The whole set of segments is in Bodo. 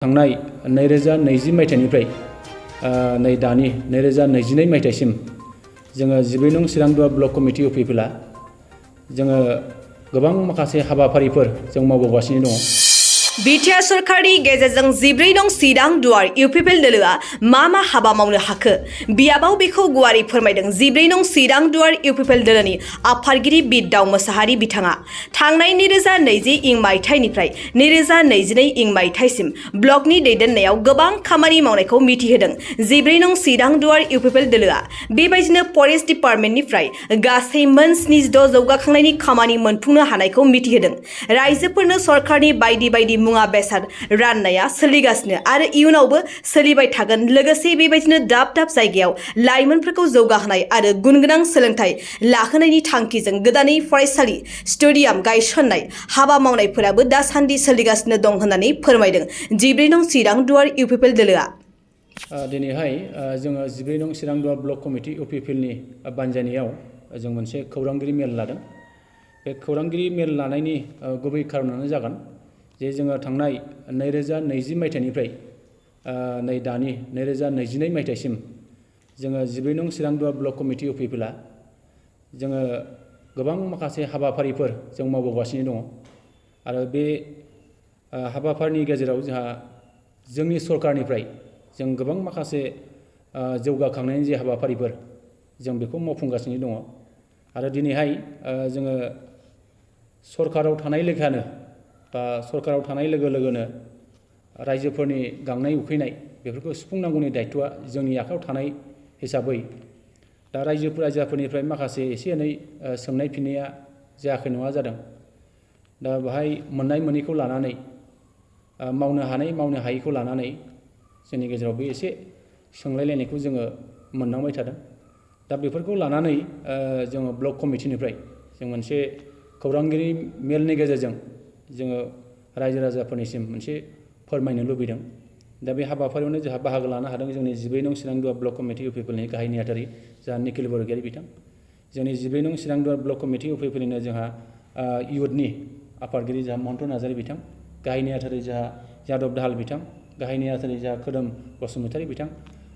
थांनाय 2020 मायथाइनिफ्राय नै दानि 2022 मायथाइसिम जोङो 14 नं चिरांदुवार ब्लक कमिटि उपिपिला जोङो गोबां माखासे हाबाफारिफोर जों मावबोगासिनो दङ। बिटिआर सरकारनि गेजेरजों 14 नं चिरांदुवार इउपिपिएल दोलोआ मा हाबा मावनो हाखो बियाबाव बेखौ गुवारै फोरमायदों 14 नं चिरांदुवार इउपिपिएल दोलोनि आफादगिरि बिरदाव मोसाहारि बिथाङा। थांनाय 2020 इं मायथाइनिफ्राय 2022 इं मायथाइसिम ब्लकनि दैदेननायाव गोबां खामानि मावनायखौ मिथिहोदों 14 नं चिरांदुवार इउपिपिएल दोलोआ। बेबायदिनो फरेस्ट डिपार्टमेन्टनिफ्राय गासै मोन 76 जौगाखांनायनि खामानि मोनफुंनो हानायखौ मिथिहोदों। रायजोफोरनो सरकारनि बायदि मुवा बेसाद राननाया सोलिगासिनो आरो इयुनावबो सोलिबाय थागोन। लोगोसे बेबायदिनो दाब जायगायाव लाइमोनफोरखौ जौगाहोनाय आरो गुनगोनां सोलोंथाइ लाहोनायनि थांखिजों गोदानै फरायसालि स्टेडियाम गायसननाय हाबा मावनायफोराबो दासान्दि सोलिगासिनो दं होननानै फोरमायदों 14 नं चिरांदुवार इउपिपिएल दोलोआ। दिनैहाय जोङो 14 नं चिरांदुवार ब्लक कमिटि इउपिपिएलनि बानजायनायाव जों मोनसे खौरांगिरि मेल लादों। बे खौरांगिरि मेल लानायनि गुबै खारनानो जागोन जे जोङो थांनाय 2020 मायथाइनिफ्राय नै दानि 2022 मायथाइसिम जोङो 14 नं चिरांदुवार ब्लक कमिटि उपिपिएला जोङो गोबां माखासे हाबाफारिफोर जों मावबोगासिनो दङ आरो बे हाबाफारिनि गेजेराव जोंहा जोंनि सरकारनिफ्राय जों गोबां माखासे जौगाखांनायनि जे हाबाफारिफोर जों बेखौ मावफुंगासिनो दङ आरो दिनैहाय जोङो सरकाराव थानाय लेखानो बा सरकाराव थानाय लोगो लोगोनो रायजोफोरनि गांनाय उखैनाय बेफोरखौ सुफुंनांगौनि दायित्वआ जोंनि आखायाव थानाय हिसाबै दा रायजोफोरनिफ्राय माखासे एसे एनै सोंनाय फिननाया जायाखै नङा जादों। दा बेहाय मोननाय मोनैखौ लानानै मावनो हानाय मावनो हायैखौ लानानै जोंनि गेजेरावबो एसे सोंलायलायनायखौ जोङो मोननांबाय थादों। दा बेफोरखौ लानानै जोङो ब्लक कमिटिनिफ्राय जों मोनसे खौरांगिरि मेलनि गेजेरजों जोङो रायजो राजाफोरनिसिम मोनसे फोरमायनो लुबैदों। दा बे हाबाफारियावनो जोंहा बाहागो लानो हादों जोंनि 14 नं चिरांदुवार ब्लक कमिटि इउपिपिएलनि गाहाय नेहाथारि जोंहा निखिल बरगयारि बिथां, जोंनि 14 नं चिरांदुवार ब्लक कमिटि इउपिपिएलनिनो जोंहा इयुथनि आफादगिरि जोंहा महन्त नार्जारि बिथां, गाहाय नेहाथारि जोंहा यादब दाहाल बिथां, गाहाय नेहाथारि जोंहा खोदोम बसुमतारी बिथां,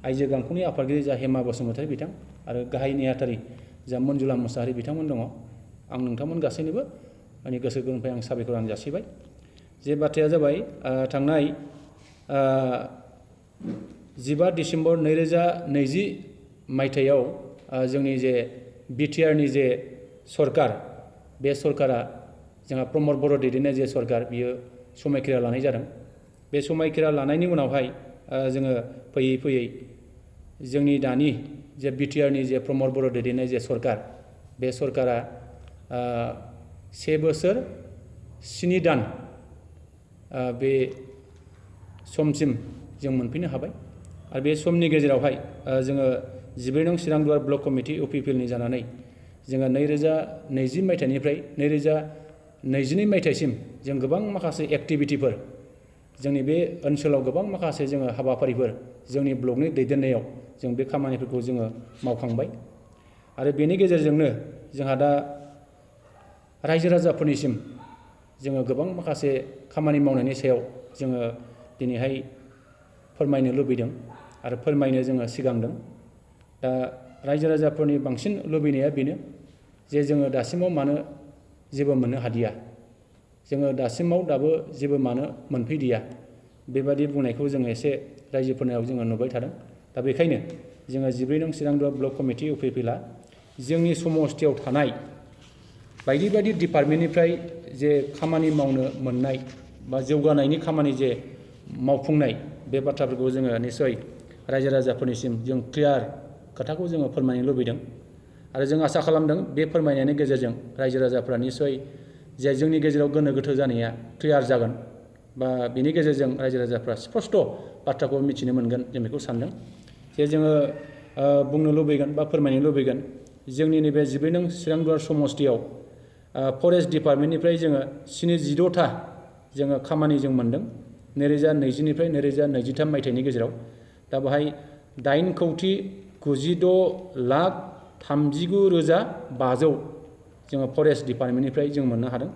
आइजो गांखंनि आफादगिरि जोंहा हेमा बसुमतारी बिथां आरो गाहाय नेहाथारि जोंहा मन्जुला मुसाहारि बिथांमोन दङ। आं नोंथांमोन गासैनोबो आंनि गोसो गोरबोनिफ्राय आं साबायखर जासिबाय। जे बाथ्राया जाबाय थांनाय 15 डिसेम्बर 2020 मायथाइयाव जोंनि जे बिटिआरनि जे सरकार बे सरकारा जोंहा प्रमद बर' दैदेननाय जे सरकार बियो समायखिरा लानाय जादों। बे समायखिरा लानायनि उनावहाय जोङो फैयै जोंनि दानि जे बिटिआरनि जे प्रमद बर' दैदेननाय जे सरकार बे सरकारा 1 बोसोर 7 दान बे समसिम जों मोनफैनो हाबाय आरो बे समनि गेजेरावहाय जोङो 14 नं चिरांदुवार ब्लक कमिटि इउपिपिएलनि जानानै जोङो 2020 मायथाइनिफ्राय 2022 मायथाइसिम जों गोबां माखासे एक्टिभिटिफोर जोंनि बे ओनसोलाव गोबां माखासे जोङो हाबाफारिफोर जोंनि ब्लकनि दैदेननायाव जों बे खामानिफोरखौ जोङो मावखांबाय आरो बेनि गेजेरजोंनो जोंहा दा रायजो राजाफोरनिसिम जोङो गोबां माखासे खामानि मावनायनि सायाव जोङो दिनैहाय फोरमायनो लुबैदों आरो फोरमायनो जोङो सिगांदों। दा रायजो राजाफोरनि बांसिन लुबैनाया बेनो जे जोङो दासिमाव मानो जेबो मोननो हादिया, जोङो दासिमाव दाबो जेबो मानो मोनफैदिया, बेबादि बुंनायखौ जोङो एसे रायजोफोरनियाव जोङो नुबाय थादों। दा बेखायनो जोङो 14 नं चिरांदुवार ब्लक कमिटि इउपिपिएलआ जोंनि समस्थियाव थानाय बायदि डिपार्टमेन्टनिफ्राय जे खामानि मावनो मोननाय बा जौगानायनि खामानि जे मावफुंनाय बे बाथ्राफोरखौ जोङो निस्सय रायजो राजाफोरनिसिम जों क्लियार खोथाखौ जोङो फोरमायनो लुबैदों आरो जों आसा खालामदों बे फोरमायनायनि गेजेरजों रायजो राजाफोरा निस्सय जे जोंनि गेजेराव गोनो गोथो जानाया क्लियार जागोन बा बेनि गेजेरजों रायजो राजाफ्रा स्पष्ट बाथ्राखौ मिथिनो मोनगोन जों बेखौ सानदों। जे जोङो बुंनो लुबैगोन बा फोरमायनो लुबैगोन जोंनि नैबे 14 नं चिरांदुवार समस्थियाव फरेस्ट डिपार्टमेन्टनिफ्राय जोङो 76था जोङो खामानि जों मोनदों 2020 निफ्राय 2023 मायथाइनि गेजेराव। दा बेहाय 8,96,39,500 जोङो फरेस्ट डिपार्टमेन्टनिफ्राय जों मोननो हादों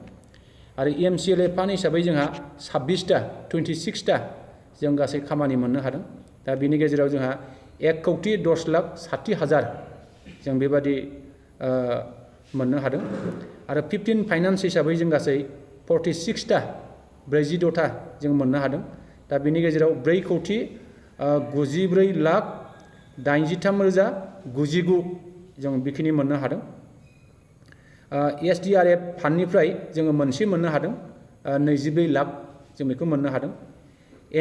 आरो एमसिएलए फान्ड हिसाबै जोंहा 26टा जों गासै खामानि मोननो हादों। दा बिनि गेजेराव जोंहा 1,10,60,000 जों बेबादि मोननो हादों। आरो 15 फाइनान्स हिसाबै जों गासै 46टा 46टा जों मोननो हादों। दा बिनि गेजेराव 4,93,83,099 जों बेखिनि मोननो हादों। SDRF फान्डनिफ्राय जोङो मोनसे मोननो हादों, 24 लाख जों बेखौ मोननो हादों।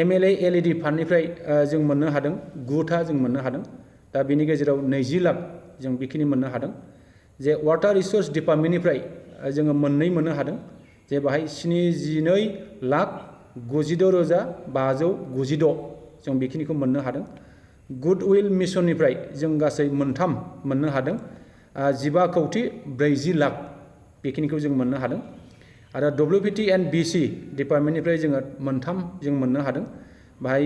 MLA LED फान्डनिफ्राय जों मोननो हादों 9टा जों मोननो हादों। दा बिनि गेजेराव 20 लाख जों बेखिनि मोननो हादों। जे वाटार रिसोर्स डिपार्टमेन्टनिफ्राय जोङो मोननै मोननो हादों, जे बाहाय 72,96,596 जों बेखिनिखौ मोननो हादों। गुडविल मिशननिफ्राय जों गासै मोनथाम मोननो हादों, 15,40,00,000 बेखिनिखौ जों मोननो हादों। आरो WPT एन्ड BC डिपार्टमेन्टनिफ्राय जोङो मोनथाम जों मोननो हादों, बाहाय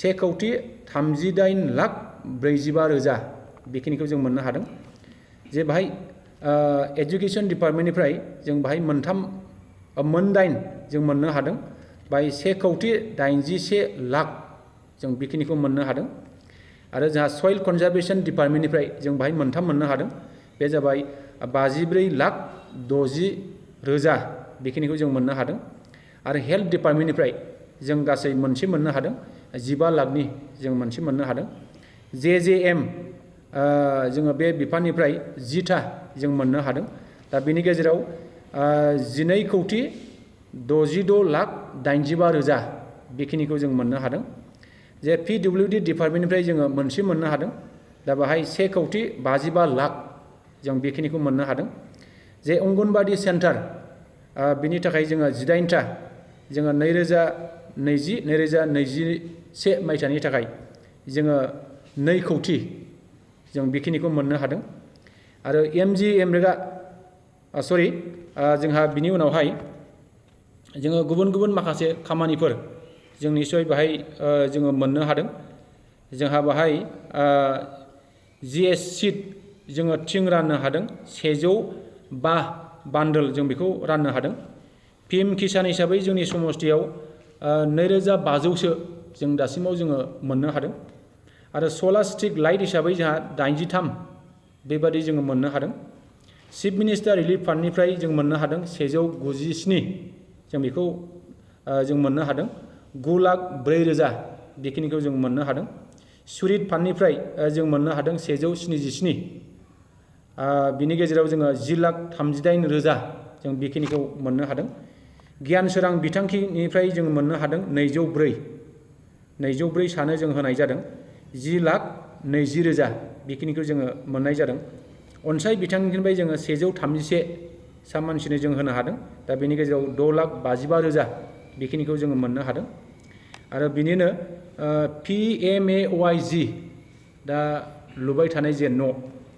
1,38,45,000 बेखिनिखौ जों मोननो हादों। जे बाहाय एजुकेशन डिपार्टमेन्टनिफ्राय जों बाहाय मोनदाइन जों मोननो हादों, बाहाय 1,81,00,000 जों बेखिनिखौ मोननो हादों। आरो जोंहा सयल कनजारभेशन डिपार्टमेन्टनिफ्राय जों बाहाय मोनथाम मोननो हादों, बे जाबाय 54,60,000 बेखिनिखौ जों मोननो हादों। आरो हेल्थ डिपार्टमेन्टनिफ्राय जों गासै मोनसे मोननो हादों, 15 लाखनि जों मोनसे मोननो हादों। JJM जोङो बे बिफाननिफ्राय 10टा जों मोननो हादों। दा बेनि गेजेराव 12,66,85,000 बेखिनिखौ जों मोननो हादों। जे PWD डिपार्टमेन्टनिफ्राय जोङो मोनसे मोननो हादों, दा बाहाय 1,55,00,000 जों बेखिनिखौ मोननो हादों। जे अंगनबादि सेन्टार बिनि थाखाय जोङो 18टा जोङो 2020-2021 मायथाइनि थाखाय जोङो 2 कौटि जों बेखिनिखौ मोननो हादों। आरो जोंहा बिनि उनावहाय जोङो गुबुन गुबुन माखासे खामानिफोर जों निस्सय बाहाय जोङो मोननो हादों। जोंहा बाहाय GS सीट जोङो थिं राननो हादों, 105 बान्डोल जों बेखौ राननो हादों। PM किसान हिसाबै जोंनि समष्टियाव 2,500सो जों दासिमाव जोङो मोननो हादों। आरो सलार स्ट्रीट लाइट हिसाबै जोंहा 83 बेबादि जोङो मोननो हादों। चिफ मिनिस्टार रिलिफ फान्डनिफ्राय जों मोननो हादों 197 जों बेखौ जों मोननो हादों। 9,04,000 बेखिनिखौ जों मोननो हादों। सुरित फान्डनिफ्राय जों मोननो हादों 177। बिनि गेजेराव जोङो 10,38,000 जों बेखिनिखौ मोननो हादों। गियान सोरां बिथांखिनिफ्राय जों मोननो हादों 204 सानो जों होनाय जादों, 10,20,000 बेखिनिखौ जोङो मोननाय जादों। अनसाय बिथांखिनिफ्राय जोङो 131 सा मानसिनो जों होनो हादों, दा बेनि गेजेराव 6,55,000 बेखिनिखौ जोङो मोननो हादों। आरो बिनिनो PMAOIG दा लुबाय थानाय जे न',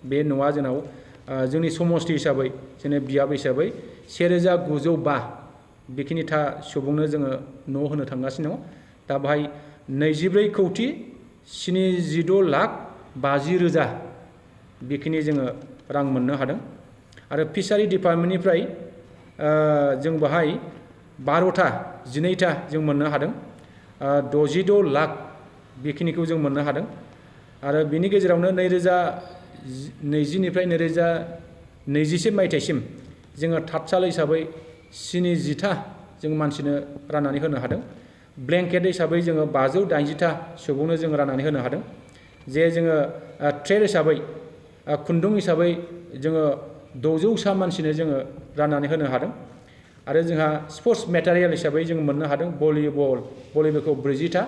बे न'आ जोंनाव जोंनि समष्टि हिसाबै जोंनि बियाब हिसाबै 1,905 बेखिनिथा सुबुंनो जोङो न' होनो थांगासिनो दङ। दा बाहाय 24,76,50,000 बेखिनि जोङो रां मोननो हादों। आरो फिसारि डिपार्टमेन्टनिफ्राय जों बाहाय 12टा जों मोननो हादों, 66 लाख बेखिनिखौ जों मोननो हादों। आरो बिनि गेजेरावनो 2020निफ्राय 2021 मायथाइसिम जोङो थातसाल हिसाबै 70टा जों मानसिनो राननानै होनो हादों। ब्लेंकेट हिसाबै जोङो 580टा सुबुंनो जों राननानै होनो हादों। जे जोङो ट्रेड हिसाबै खुन्दुं हिसाबै जोङो 600सा मानसिनो जोङो राननानै होनो हादों। आरो जोंहा स्पर्ट्स मेटेरियेल हिसाबै जों मोननो हादों भलिबलखौ 40टा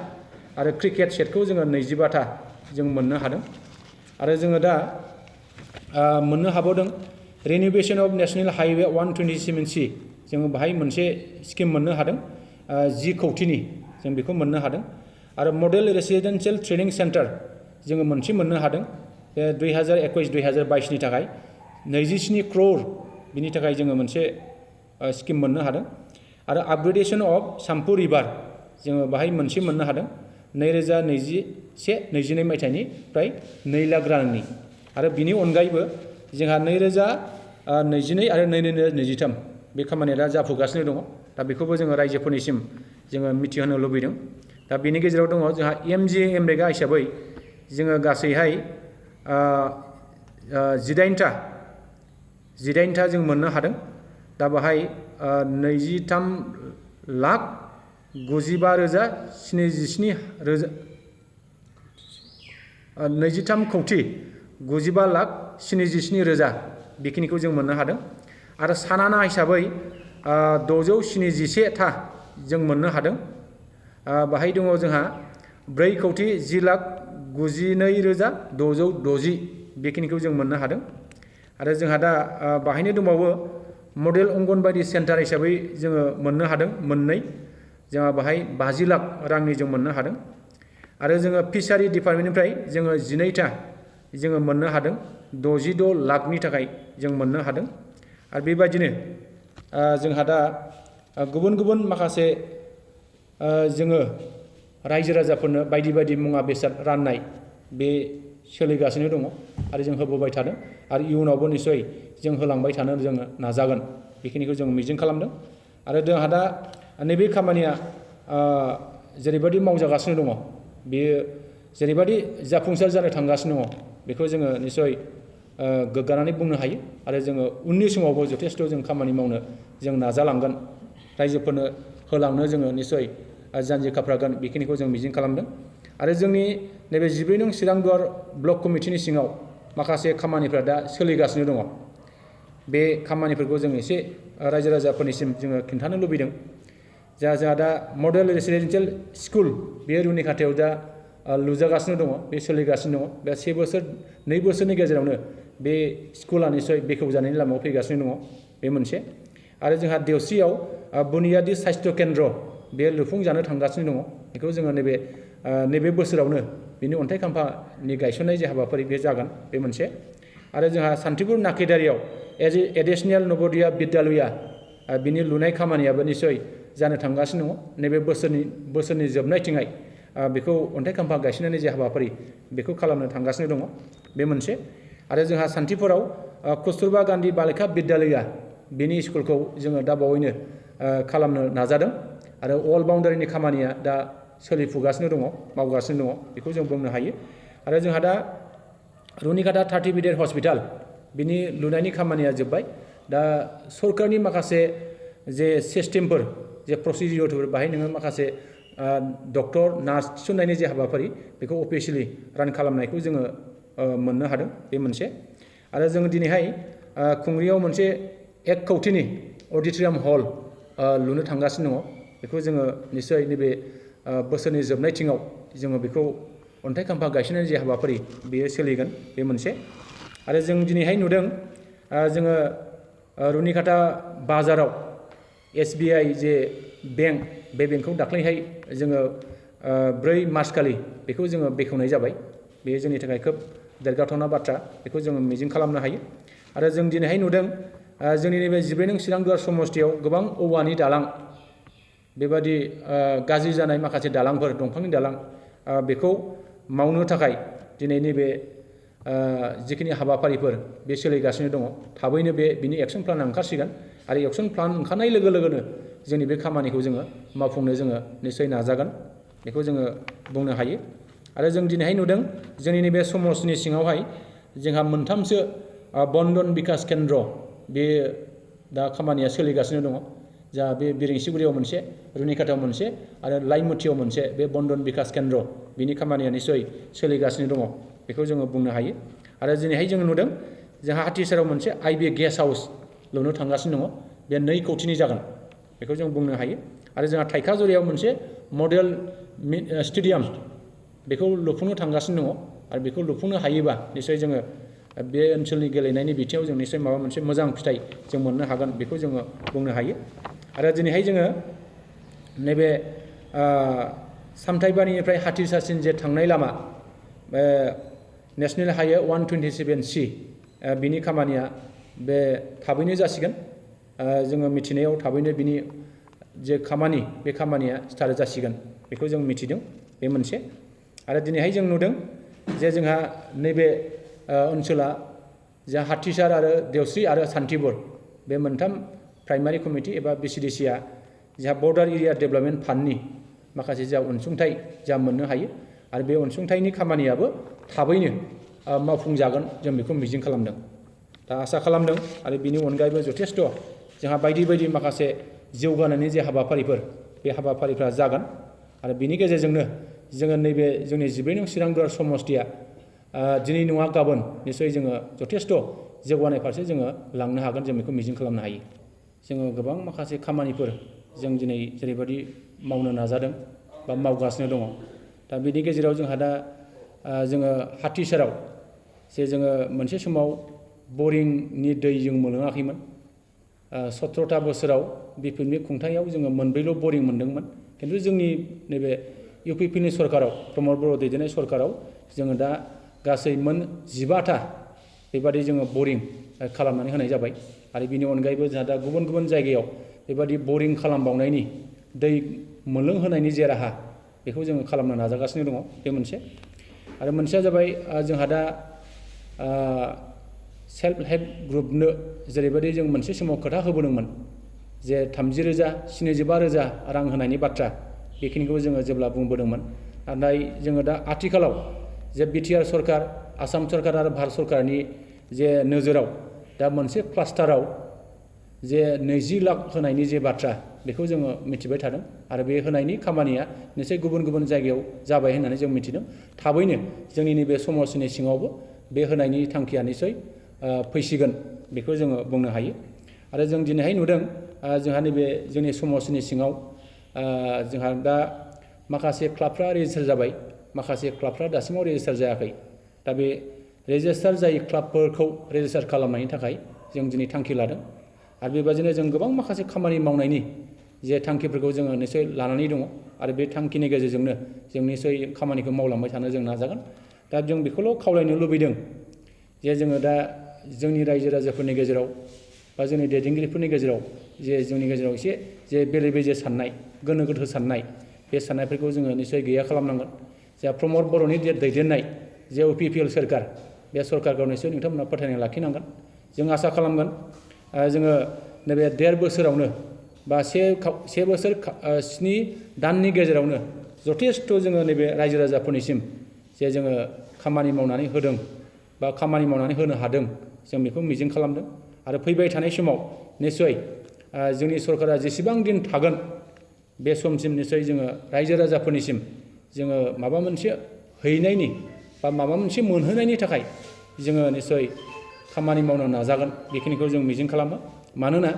आरो क्रिकेट सेटखौ जोङो 25टा जों मोननो हादों। आरो जोङो दा मोननो हाबावदों रिनिउवेशन अफ नेशनेल हाइवे 127C जोङो बाहाय मोनसे स्किम मोननो हादों, 10 कौटिनि जों बेखौ मोननो हादों। आरो मडेल रेसिडेन्सियेल ट्रेनिं सेन्टार जोङो मोनसे मोननो हादों, बे 2021-2022नि थाखाय 27 crore बिनि थाखाय जोङो मोनसे स्किम मोननो हादों। आरो आपग्रेडेशन अफ साम्पु रिभार जोङो बाहाय मोनसे मोननो हादों, 2021-22 मायथाइनिफ्राय 2 लाख रांनि। आरो बिनि अनगायैबो जोंहा 2022 आरो 2023 बे खामानिया दा जाफुगासिनो दङ। दा बेखौबो जोङो रायजोफोरनिसिम जोङो मिथिहोनो लुबैदों। दा बेनि गेजेराव दङ जोंहा MGA एमरेगा हिसाबै जोङो गासैहाय 18टा जों मोननो हादों दा बाहाय 23,95,77,000 बेखिनिखौ जों मोननो हादों आरो सानाना हिसाबै 671टा जों मोननो हादों बाहाय दङ जोंहा 4,10,92,660 बेखिनिखौ जों मोननो हादों आरो जोंहा दा बाहायनो दंबावो मडेल अंगनबादि सेन्टार हिसाबै जोङो मोननो हादों मोननै जोंहा बाहाय 50 लाख रांनि जों मोननो हादों आरो जोङो फिसारि डिपार्टमेन्टनिफ्राय जोङो 12टा जोङो मोननो हादों 66 लाखनि थाखाय जों मोननो हादों आरो बेबायदिनो जोंहा दा गुबुन गुबुन माखासे जोङो रायजो राजाफोरनो बायदि बायदि मुवा बेसाद राननाय बे सोलिगासिनो दङ आरो जों होबोबाय थादों आरो इयुनावबो निश्चय जों होलांबाय थानो जोङो नाजागोन बेखिनिखौ जों मिजिं खालामदों आरो जोंहा दा नैबे खामानिया जेरैबायदि मावजागासिनो दङ बेयो जेरैबायदि जाफुंसार जानो थांगासिनो दङ बेखौ जोङो निश्चय गोग्गानानै बुंनो हायो आरो जोङो उननि समावबो जथेस्थ' जों खामानि मावनो जों नाजालांगोन रायजोफोरनो होलांनो जोङो निश्चय जानजि खाफ्रागोन बेखिनिखौ जों मिजिं खालामदों आरो जोंनि नैबे 14 नं चिरांदुवार ब्लक कमिटिनि सिङाव माखासे खामानिफ्रा दा सोलिगासिनो दङ बे खामानिफोरखौ जों एसे रायजो राजाफोरनिसिम जोङो खिन्थानो लुबैदों जोंहा दा मडेल रेसिडेन्सियेल स्कुल बे रुनिखाथायाव दा लुजागासिनो दङ बे सोलिगासिनो दङ बे 1 बोसोर 2 बोसोरनि गेजेरावनो बे स्कुला निश्चय बेखेवजानायनि लामायाव फैगासिनो दङ बे मोनसे आरो जोंहा देवस्रियाव बुनियादी सास्थ्य केन्द्र बे लुफुंजानो थांगासिनो दङ बेखौ जोङो नैबे बोसोरावनो बिनि अन्थाइ खाम्फानि गायसननाय जे हाबाफारि बे जागोन बे मोनसे आरो जोंहा सान्तिपुर नाकेदारियाव एडिशनेल नवोदया बिद्यालया बिनि लुनाय खामानियाबो निश्चय जानो थांगासिनो दङ नैबे बोसोरनि जोबनायथिंहाय बेखौ अन्थाइ खाम्फा गायसननायनि जे हाबाफारि बेखौ खालामनो थांगासिनो दङ बे मोनसे आरो जोंहा सान्तिपुराव कस्तुरबा गान्धी बालिका बिद्यालया बिनि स्कुलखौ जोङो दा बावैनो खालामनो नाजादों आरो अल बाउन्डारिनि खामानिया दा सोलिफुगासिनो दङ मावगासिनो दङ बेखौ जों बुंनो हायो आरो जोंहा दा रुनिखाथा 30 बेडेड हस्पिटाल बिनि लुनायनि खामानिया जोब्बाय दा सरकारनि माखासे जे सिस्टेमफोर जे प्रसिडिउरफोर बाहाय नोङो माखासे डक्टर नार्स थिसननायनि जे हाबाफारि बेखौ अफिसियेलि रान खालामनायखौ जोङो मोननो हादों बे मोनसे आरो जोङो दिनैहाय खुंग्रियाव मोनसे 1 कौटिनि अडिट'रियाम हल लुनो थांगासिनो दङ बेखौ जोङो निश्चय नैबे बोसोरनि जोबनायथिङाव जोङो बेखौ अन्थाइ खाम्फा गायसननायनि जे हाबाफारि बेयो सोलिगोन बे मोनसे आरो जों दिनैहाय नुदों जोङो रुनिखाथा बाजाराव SBI जे बेंक बे बेंकखौ दाख्लैहाय जोङो 4 मार्च खालि बेखौ जोङो बेखेवनाय जाबाय बेयो जोंनि थाखाय खोब देरगाथावना बाथ्रा बेखौ जोङो मिजिं खालामनो हायो आरो जों दिनैहाय नुदों जोंनि नैबे 14 नं चिरांदुवार समस्तियाव गोबां औवानि दालां बेबादि गाज्रि जानाय माखासे दालांफोर दंफांनि दालां बेखौ मावनो थाखाय दिनै नैबे जिखिनि हाबाफारिफोर बे सोलिगासिनो दङ थाबैनो बिनि एक्सन प्लान ओंखारसिगोन आरो एक्सन प्लान ओंखारनाय लोगो लोगोनो जोंनि बे खामानिखौ जोङो मावफुंनो जोङो निश्चय नाजागोन बेखौ जोङो बुंनो हायो आरो जों दिनैहाय नुदों जोंनि नैबे समाजनि सिङावहाय जोंहा 3सो बन्दन बिकास केन्द्र बे दा खामानिया सोलिगासिनो दङ जा बे बिरेंसिगुरियाव मोनसे रुनिखाथायाव मोनसे आरो लाइमुथियाव मोनसे बे बन्दन बिकास केन्द्र बिनि खामानिया निश्चय सोलिगासिनो दङ बेखौ जोङो बुंनो हायो आरो दिनैहाय जोङो नुदों जोंहा हाथिसाराव मोनसे IB गेस्ट हाउस लुनो थांगासिनो दङ बे 2 कौटिनि जागोन बेखौ जों बुंनो हायो आरो जोंहा थाइखाजुरियाव मोनसे मडेल स्टेडियाम बेखौ लुफुंनो थांगासिनो दङ आरो बेखौ लुफुंनो हायोबा निश्चय जोङो बे ओनसोलनि गेलेनायनि बिथिङाव जों निश्चय माबा मोनसे मोजां फिथाइ जों मोननो हागोन बेखौ जोङो बुंनो हायो आरो दिनैहाय जोङो नैबे सामथाइबारिनिफ्राय हाथिसारसिम जे थांनाय लामा नेशनेल हाइवे 127C बिनि खामानिया बे थाबैनो जासिगोन जोङो मिथिनायाव थाबैनो बिनि जे खामानि बे खामानिया स्टार्ट जासिगोन बेखौ जों मिथिदों बे मोनसे आरो दिनैहाय जों नुदों जे जोंहा नैबे ओनसोला जा हाथिसार आरो देवस्रि आरो सान्तिपुर बे 3 प्राइमारि कमिटि एबा BCDCआ जोंहा बर्डार एरिया डेभेलपमेन्ट फान्डनि माखासे जा अनसुंथाइ जा मोननो हायो आरो बे अनसुंथाइनि खामानियाबो थाबैनो मावफुंजागोन जों बेखौ मिजिं खालामदों दा आसा खालामदों आरो बिनि अनगायैबो जथेस्थ' जोंहा बायदि बायदि माखासे जौगानायनि जे हाबाफारिफोर बे हाबाफारिफ्रा जागोन आरो बिनि गेजेरजोंनो जोङो नैबे जोंनि 14 नं चिरां दुवार समष्टिया दिनै नङा गाबोन निसय जोङो जथेस्थ' जौगानाय फारसे जोङो लांनो हागोन जों बेखौ मिजिं खालामनो हायो जोङो गोबां माखासे खामानिफोर जों दिनै जेरैबायदि मावनो नाजादों बा मावगासिनो दङ दा बिनि गेजेराव जोंहा दा जोङो हाथिसाराव जे जोङो मोनसे समाव बरिंनि दै जों मोनलोङाखैमोन 17था बोसोराव बिपिएलनि खुंथायाव जोङो मोनब्रैल' बरिं मोनदोंमोन खिन्थु जोंनि नैबे इउपिपिनि सरकाराव प्रमद बर' दैदेननाय सरकाराव जोङो दा गासै मोन 15था बेबादि जोङो बरिं खालामनानै होनाय जाबाय आरो बिनि अनगायैबो जोंहा दा गुबुन गुबुन जायगायाव बेबादि बरिं खालामबावनायनि दै मोनलोंहोनायनि जे राहा बेखौ जोङो खालामनो नाजागासिनो दङ बे मोनसे आरो मोनसेया जाबाय जोंहा दा सेल्फ हेल्प ग्रुपनो जेरैबायदि जों मोनसे समाव खोथा होबोदोंमोन जे 30,000 75,000 रां होनायनि बाथ्रा बेखिनिखौ जोङो जेब्ला बुंबोदोंमोन नाथाय जोङो दा आथिखालाव जे बिटिआर सरकार आसाम सरकार आरो भारत सरकारनि जे नोजोराव दा मोनसे क्लास्टाराव जे 20 लाख होनायनि जे बाथ्रा बेखौ जोङो मिथिबाय थादों आरो बे होनायनि खामानिया निश्चय गुबुन गुबुन जायगायाव जाबाय होननानै जों मिथिदों थाबैनो जोंनि नैबे समष्टिनि सिङावबो बे होनायनि थांखिया निश्चय फैसिगोन बेखौ जोङो बुंनो हायो आरो जों दिनैहाय नुदों जोंहा नैबे जोंनि समष्टिनि सिङाव जोंहा दा माखासे क्लाबफ्रा रेजिस्टार जाबाय माखासे क्लाबफ्रा दासिमाव रेजिस्टार जायाखै दा बे रेजिस्टार जायै क्लाबफोरखौ रेजिस्टार खालामनायनि थाखाय जों दिनै थांखि लादों आरो बेबादिनो जों गोबां माखासे खामानि मावनायनि जे थांखिफोरखौ जोङो निश्चय लानानै दङ आरो बे थांखिनि गेजेरजोंनो जों निश्चय खामानिखौ मावलांबाय थानो जों नाजागोन दा जों बेखौल' खावलायनो लुबैदों जे जोङो दा जोंनि रायजो राजाफोरनि गेजेराव बा जोंनि दैदेनगिरिफोरनि गेजेराव जे जोंनि गेजेराव एसे जे बेले बेजे साननाय गोनो गोथो साननाय बे साननायफोरखौ जोङो निश्चय गैया खालामनांगोन जा प्रमद बर'नि दैदेननाय जे इउपिपिएल सरकार बे सरकारखौ निश्चय नोंथांमोना फोथायनाय लाखिनांगोन जों आसा खालामगोन जोङो नैबे 1.5 बोसोरावनो बा से बोसोर 7 दाननि गेजेरावनो जथेस्थ' जोङो नैबे रायजो राजाफोरनिसिम जे जोङो खामानि मावनानै होदों बा खामानि मावनानै होनो हादों जों बेखौ मिजिं खालामदों आरो फैबाय थानाय समाव निश्चय जोंनि सरकारा जेसेबां दिन थागोन बे समसिम निश्चय जोङो रायजो राजाफोरनिसिम जोङो माबा मोनसे हैनायनि बा माबा मोनसे मोनहोनायनि थाखाय जोङो निश्चय खामानि मावनो नाजागोन बेखिनिखौ जों मिजिं खालामो मानोना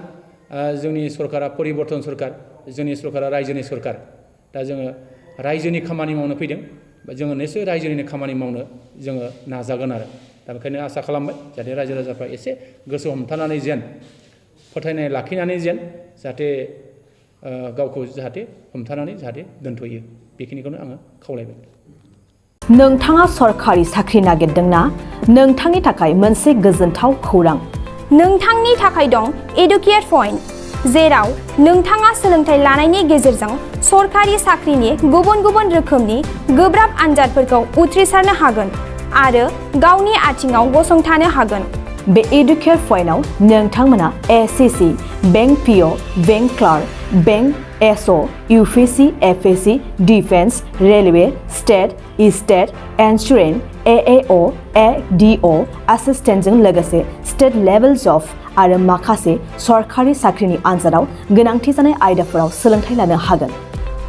जोंनि सरकारा परिबर्तन सरकार जोंनि सरकारा रायजोनि सरकार दा जोङो रायजोनि खामानि मावनो फैदों जोङो निश्चय रायजोनिनो खामानि मावनो जोङो नाजागोन आरो दा बेखायनो आसा खालामबाय जाहाथे रायजो राजाफ्रा एसे गोसो हमथानानै जेन फोथायनाय लाखिनानै जेन जाहाथे गावखौ जाहाथे हमथानानै जाहाथे दोनथ'यो बेखिनिखौनो आङो खावलायबाय नोंथाङा सरखारि साख्रि नागिरदोंना नोंथांनि थाखाय मोनसे गोजोनथाव खौरां नोंथांनि थाखाय दं एडुकेट पइन्ट जेराव नोंथाङा सोलोंथाइ लानायनि गेजेरजों सरखारि साख्रिनि गुबुन गुबुन रोखोमनि गोब्राब आनजादफोरखौ उथ्रिसारनो हागोन आरो गावनि आथिङाव गसंथानो हागोन बे एडुकेट पइन्टआव नोंथांमोना SSC bank PO bank clerk bank SO UPSC FSC defence railway state insurance AAO ADO एसिस्टेन्टजों लोगोसे स्टेट लेभेल जब आरो माखासे सरखारि साख्रिनि आनजादाव गोनांथि जानाय आयदाफोराव सोलोंथाइ लानो हागोन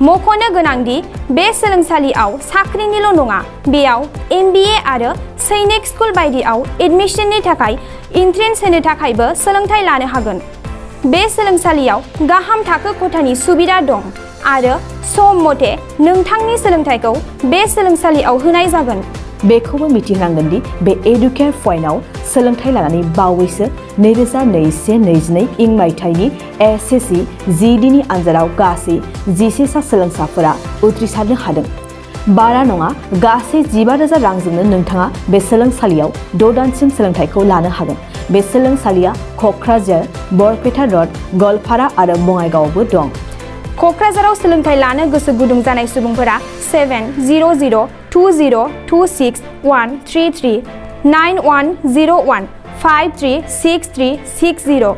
मख'नो गोनांदि बे सोलोंसालियाव साख्रिनिल' नङा बेयाव एमबिए आरो सैनिक स्कुल बायदियाव एडमिशननि थाखाय एन्ट्रेन्स होनो थाखायबो सोलोंथाइ लानो हागोन बे सोलोंसालियाव गाहाम थाखो खथानि सुबिदा दं आरो सम मथे नोंथांनि सोलोंथाइखौ बे सोलोंसालियाव होनाय जागोन बेखौबो मिथिनांगोन दि बे एडुकेट पइन्टआव सोलोंथाइ लानानै बावैसो 2021-22 इं मायथाइनि एसएससि जिडिनि आनजादाव गासै 11 सा सोलोंसाफोरा उथ्रिसारनो हादों बारा नङा गासै 15,000 रांजोंनो नोंथाङा बे सोलोंसालियाव 6 दानसिम सोलोंथाइखौ लानो हागोन बे सोलोंसालिया क'क्राझार बरपेटा रड गवालपारा आरो बङाइगावआवबो दं क'क्राझाराव सोलोंथाइ लानो गोसो गुदुं जानाय सुबुंफोरा 70020261333 9101 536360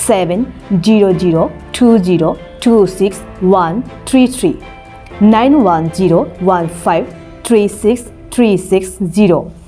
70020261333 9101536360।